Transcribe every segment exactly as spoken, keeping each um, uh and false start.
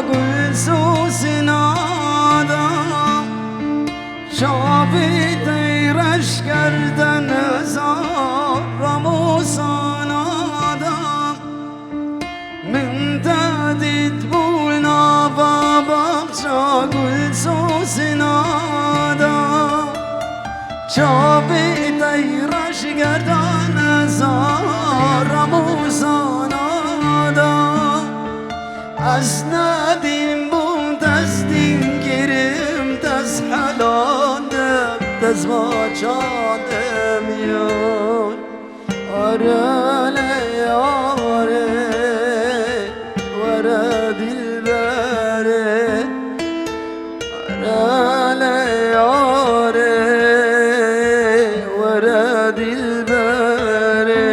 Gul sosina da, çavê te reş kerdin zar ramosana da. Min te dît bû nava baxça gul sosina da. Çavê te reş kerdin zar ramosana da. Ez nedîm bûm, tez dîn kirim, tez helandim, tez vaçandim yan. Are le yare, were dilbere. Are le yare, were dilbere.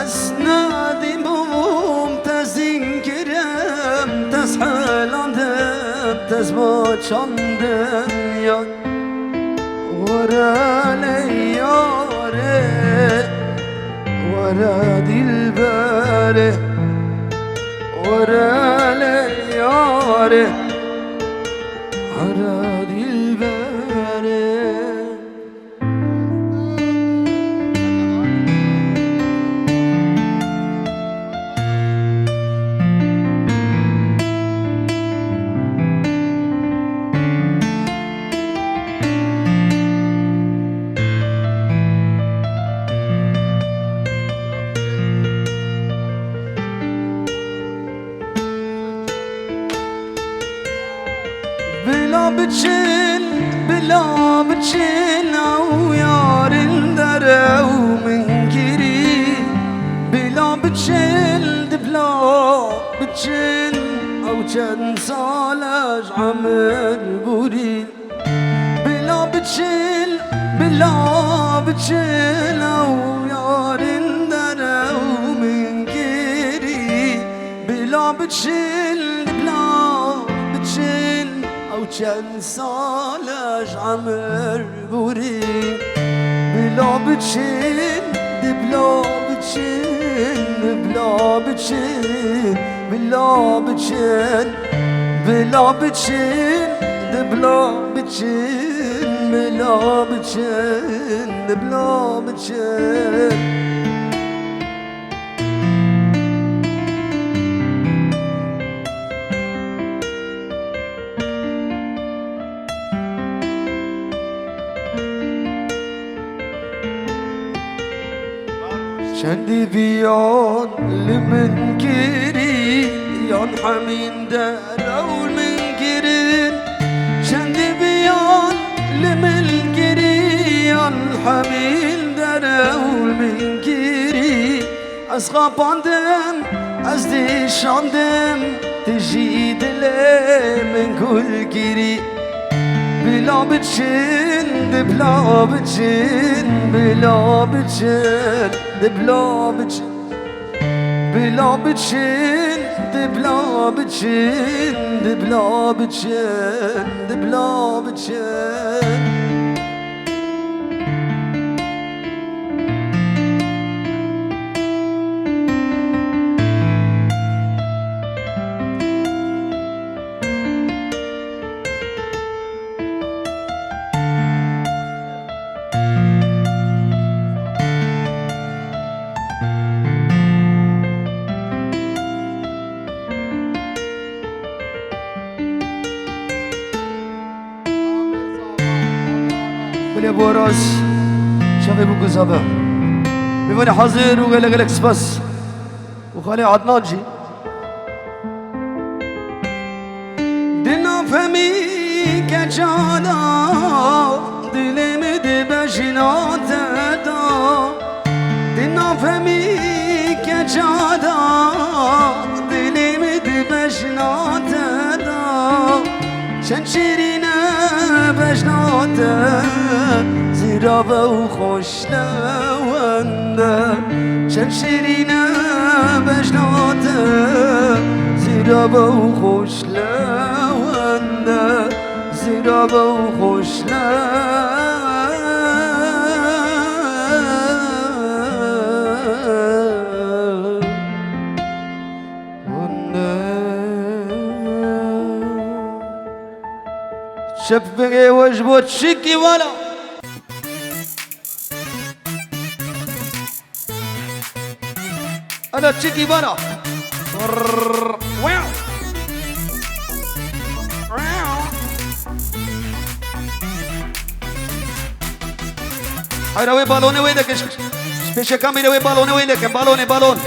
Ez nedîm bûm, tez dîn kirim, tez helandim, tez vaçandim yan. Were le yare, were dilbere. Were le yare, were dilbere. Bila biçin, bila biçin, ew yarên derew min kirî. Bila biçin, di bila biçin, ew çend sale ji emir borîn. Bila biçin, bila biçin, ew yarên derew min kirî. Bila biçin, bila biçin, ew çend sale ji emir borî. Bila biçin, di bila biçin, di bila biçin, bila biçin, bila biçin, di bila biçin, bila biçin, di bila biçin. Çendî viyan li min kirî, yan hemîn derew min kirin. Çendî viyan li min kirî, yan hemîn derew min kirî. Ez xapandim, ez dişandim, tu jî dilê min gul kirî. Bila biçin, di bila biçin, bila biçin, di bila biçin. Bila biçin, di bila biçin, di bila biçin, di bila biçin. Bilê Boraz, çavê bû guza be. Mêvanê hazir û gelek gelek spas. Û xalê Adnan jî. Di navhemî keça da, dilê min di bejna te da. Di navhemî keça da, dilê min di bejna te da. Çend şîrîn e bejna te, zîrav e û xweş lewend e. Çend şîrîn e bejna te, zîrav e û xweş lewend e, zîrav e û xweş lewend e. Şepingê we ji bo çikî vala. Ana çikî vala. Hayra wê balonê wê deke. Ji pêşeka mîre wê balonê wê deke. Balonê, balon.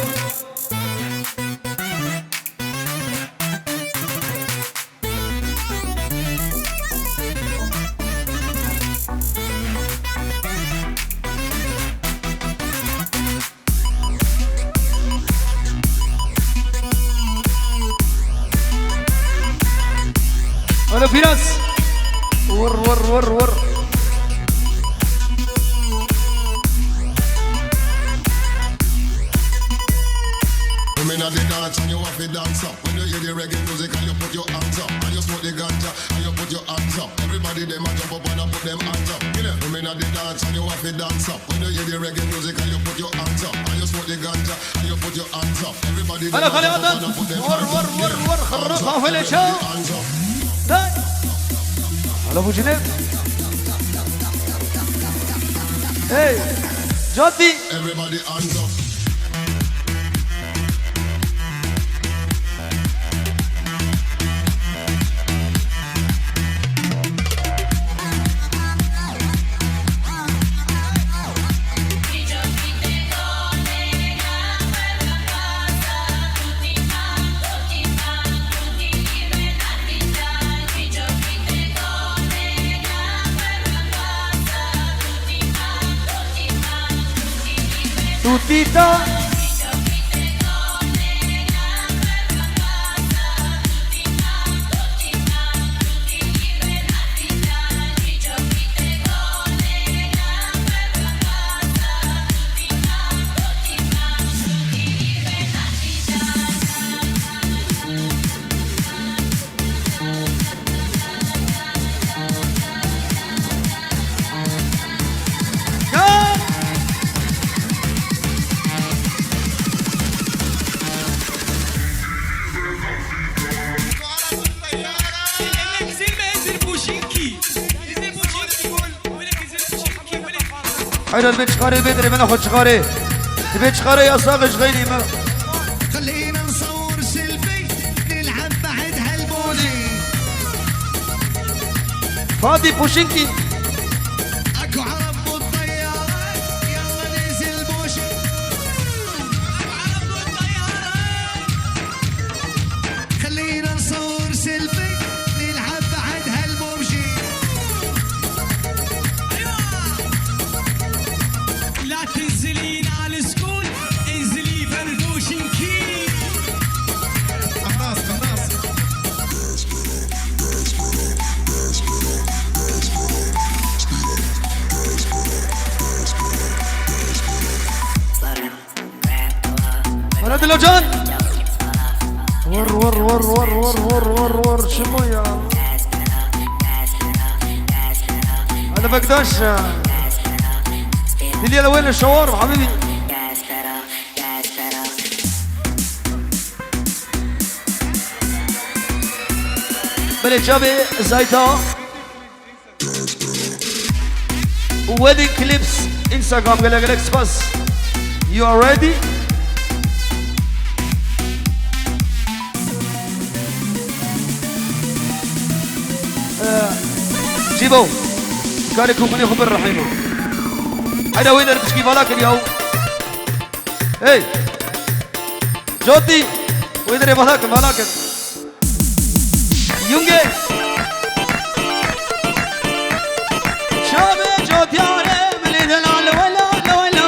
Alo Firas. Vur, vur, vur, vur. Women at the dance and you have to dance up. When you hear the reggae music and you put your hands up, and you smoke the ganja and you put your hands up, everybody dem a jump up and a put dem hands up. Kill it. Women at the dance and you have to dance up. When you hear the reggae music and you put your hands up, and you smoke the ganja and you put your hands up, everybody dem a jump up and a put dem hands up. Kill it. Hands up, everybody hands up. Hey, Joti. Everybody hands up. Tutita. Heyra, dibê çixarê bê dirê, bena xwe çixarê. Dibê çixarê ya sax ji xeynî me. خلينا نصور سيلفي، نلعب بعد هالبولي. Fatî Puşinkî. اكو عرب بالطيارة، يلا ننزل بوشي. اكو عرب بالطيارة. خلينا نصور سيلفي، نلعب بعد هالبوبجي. لا تنزلين على السكول، انزلي فرفوشنكي. خلاص، خلاص. Hele Dilo Can. Vur, vur, vur, vur, vur, vur, vur, vur. Çi bu ya? Hele Bektaş ya. Dilye de wele şawar, habibi. Belê çavê Zayta. Wedding clips, Instagram, gelek gelek spas. You are ready? Eh, Cibo, karê kukunê xwe bir Rehîmo. Heyda wê der piçkî vala kiriya. Hey! Jotî! Wê derê vala kin, vala kin. Yungê. Şabê cotyarê milê delal wela wela.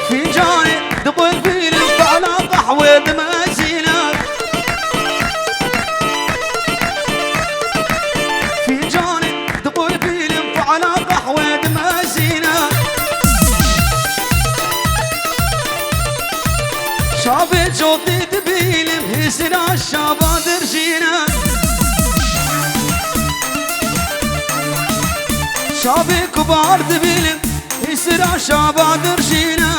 Fîncanê diqulfînim, fala qehwê dimezîne. Fîncanê diqulfînim, fala qehwê dimezîne. Şabê cotî dibînim, hêsira şaba dirjîne. Şabê kubar dibînim, hêsira şaba dirjîne.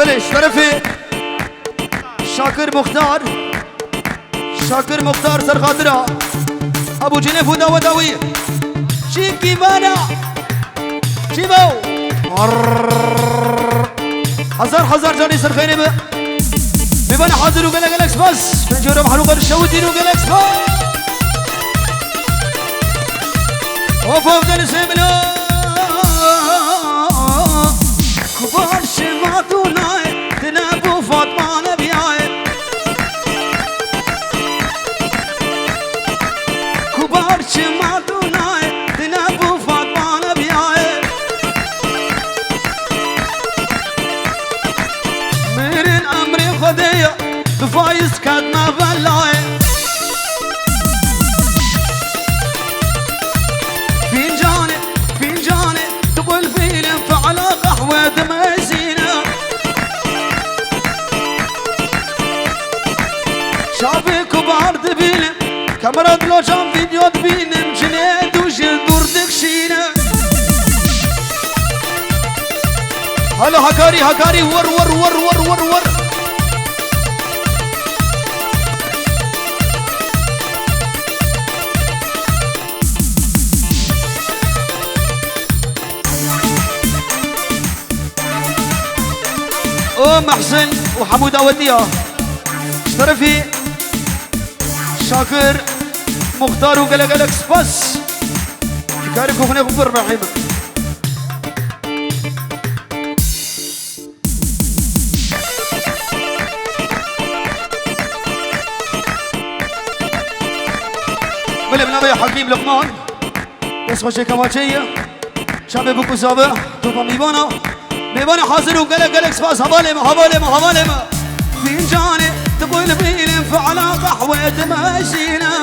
Ji terefê Şakir Muxtar. Şakir Muxtar ser xatira Ebû Cinêf û daweta wî. Çîkî vana. Çî bo? Hezar hezar canî ser xeyrê be. Mêvanê hazir û gelek gelek spas. Pêncî euro mehrûqe dişewitîn û gelek spas. Hop hop, denizê bila. Kubar şema tu nayê, tu ne bû Fatma nebiyaye. Kubar şema tu nayê, tu ne bû Fatma nebiyaye. Mirin emrê Xwedê ye, tu fayz ketme belayê. Fîncanê, fîncanê, tu qulfîne, fe'la qehwe dimezîne. Çavê kubar dibîne, kamera dilocan vîdeo dibînim, cinê dû ji dûr dikşîne. Hala Hakarî, Hakarî, wir, wir, wir. O Mehsin û Hemû dawetiya. Ji terefî Şakir Muxtar û gelek gelek spas. Karê koxinê xwe pir rehîm. Belê, bi navê Hakîm Luqman. Dest xweşê kemaçeyê. Çavê bûk û zavi, topa mîvana. Mêvanê hazir û gelek gelek spas. Hevalê me, hevalê me, hevalê me. Fîncanê, tu qulbînê, fe'la qehwe dimezîne.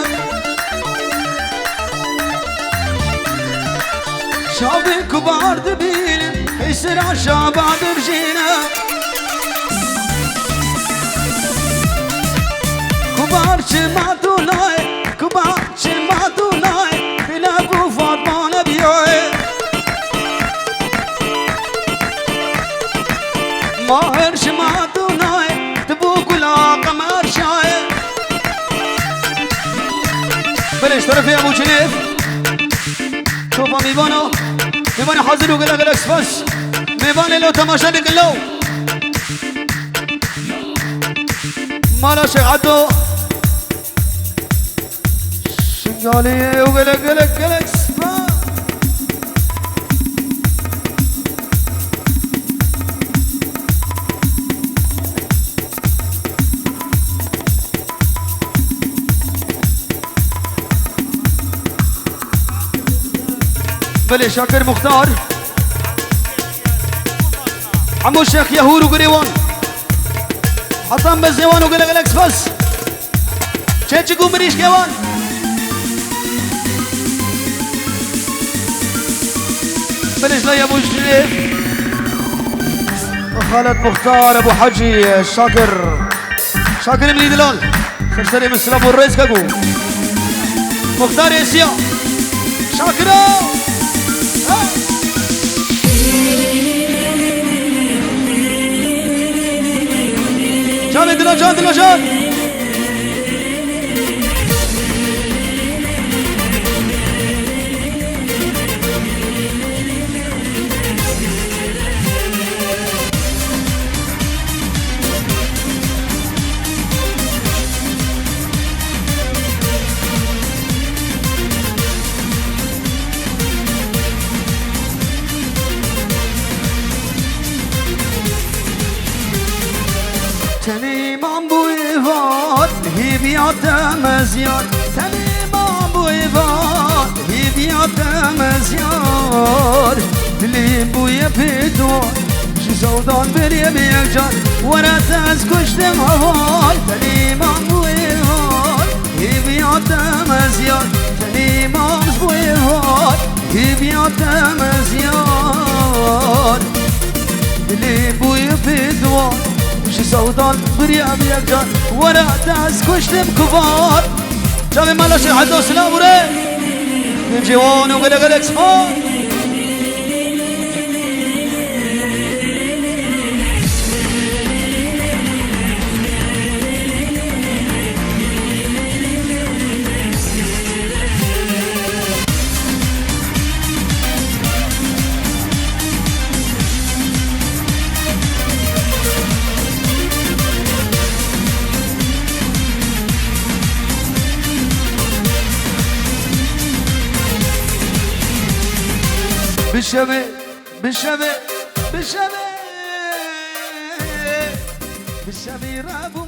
Çavê kubar dibîne, hêsira şaba dibjîne. Kubar çima tu nayê, kubar çima tu nayê, tu ne bû Fatma nebiyaye. Mahir çima tu nayê, tu bû gula qemer şayê. Belê, ji terefê Ebû Cinêf. Topa mîvana. Mêvanê hazir û gelek gelek spas. Mêvanê lo temaşe dikin lo. Mala Şêx Edo. Şingaliyê û gelek, gelek, gelek spas. Belê Şakir Muxtar. Hemû Şêx Yehûr û gurê wan. Hatan bezê wan û gelek gelek spas. Çeçik û mirîşkê wan. Belê ji laya Ebû Cinêf. Xalet Muxtar, Ebû Hecî, Şakir. Şakir Emînî Dilal. Ser serê min silav û rêz keko. Muxtar Êsiya. Şakiro. Ha. Canê dila can, dila can. Tenê mam bû êvar, hêviya te mezyar. Tenê mam bû êvar, hêviya te mezyar. Dilê bûye pê duwar, ji zewdan berê bi yek car. Were te ez kuştim heval, tenê mam bû êvar, hêviya te mezyar. Tenê mam bû êvar, hêviya te mezyar. Dilê bûye pê duwar, ji zewdan biriya bi yek car. Were te ez kuştim kuvar. Çavê mala Şêx Edo silav û re. Ciwan û gelek gelek spas. Bişevê, bişevê, bişevê. Bişevê rabû